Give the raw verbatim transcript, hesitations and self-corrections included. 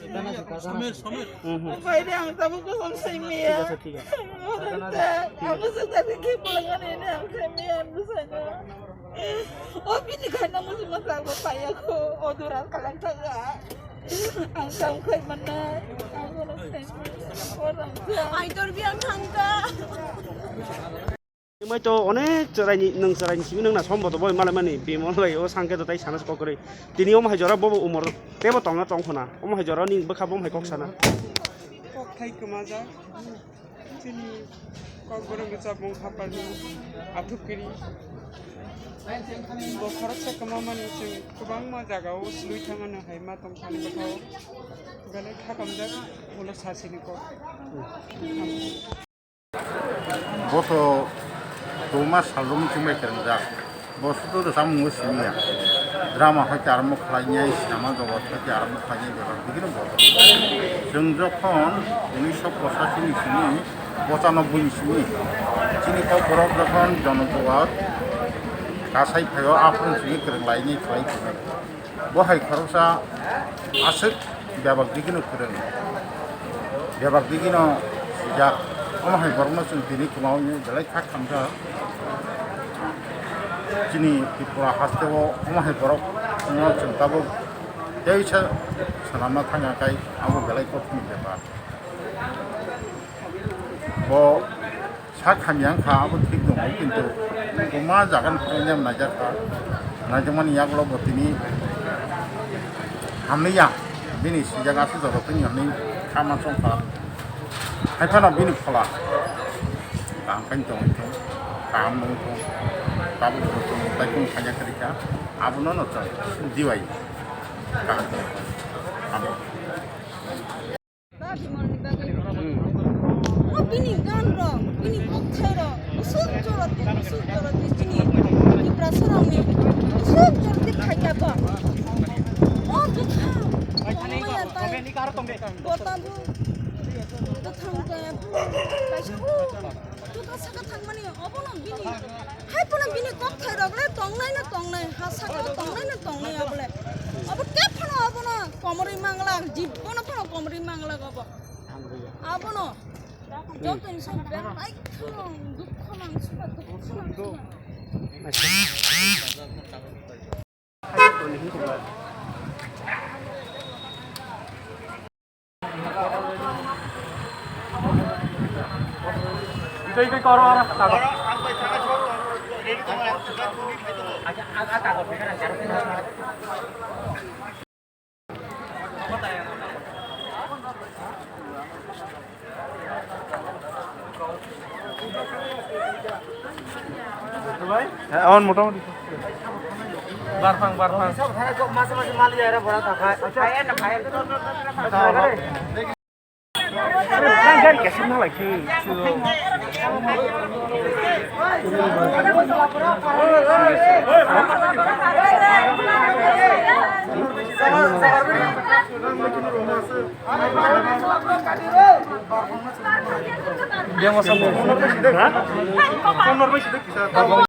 Upai de ang tabuk kosong sai maya. Ang bwswk jati khe pwlwngani hwnwi ang sai maya ang bwsano. O bini khaina muchungma chakbo paiya kho, o dura kalang thangkha. Ang tamo khai mannai, ang bono sai maya. Ai tor biyang thangkha. Imai to onek chwraini, nwng chwraini simi nwngna somboto boi malaimani, bimol bai o sangke to tai sana kok kwrwi. Tini omo hai jora bobo umor tebo tongna tong khuna. Omo hai jora ni bwkha bo hai kok sana. Kok thai kwmajak. Chini Kokborok ni chapmung haparni athukiri. Bo khoroksa kwmamani chwng kwbangma jagao swlwi thangano hai ma tong thani bwkhao. Belai kha kamjak ulo sasini kok. Boso toma salrok muchungbai kwrwngjak. Bo sudu rwchapmungo simiya. Drama hai khe arombo khlainai, sinama jogot hai khe arombo khlainai, bebak digino bo. Chwng jokhon unisho pochasi ni simi, pochanobboi ni simi, chini kokborok jokhon jonojuwat kasai phaio, aphuru simi kwrwng lainai khlai tongo. Bo hai khoroksa aswk bebak digino kwrwng, bebak digino sijak. Omo hai borokno chwng tini kwmao wngwi belai kha khamjak. Chini Tripura hasteo omo hai borok no chwng tabuk teisa swnamna thangya kai abo belai kothokni bepar. Bo sak hamya wngkha, abo thik tongo, kintu bo ma jaga ni phainairok naijakha, naijakmani yagulo bo tini hamliya, bini sijak aswk jorok tini hwnwi kha ma chongkha. Hai phano bini phola kaham khe tongwi thung, kaham nung thung, tabuk bo chwng tai phung khaina kwrwi kha, abono no chwng diwai kaham tong abo. O bini gan rok, bini kokthai rok, bwswk joroti, bwswk joroti chini Tiprasa rokni bwswk joroti khaikha bo. O bwthang tongmaya tai, bo tabuk bwthang tongya, kaisa o juta saka thangmani obono bini, hai phano bini kokthai rok le tongnai no tongnai, ha saka o tongnai no tongnai obo le. Obo khe phano obono komorwi mangla, jibbono phano komorwi mangla obo. Abono joto ni song belai kheno dukho nang suka, dukho nang suka. Hei, awan motamoti. Barphang, barphang.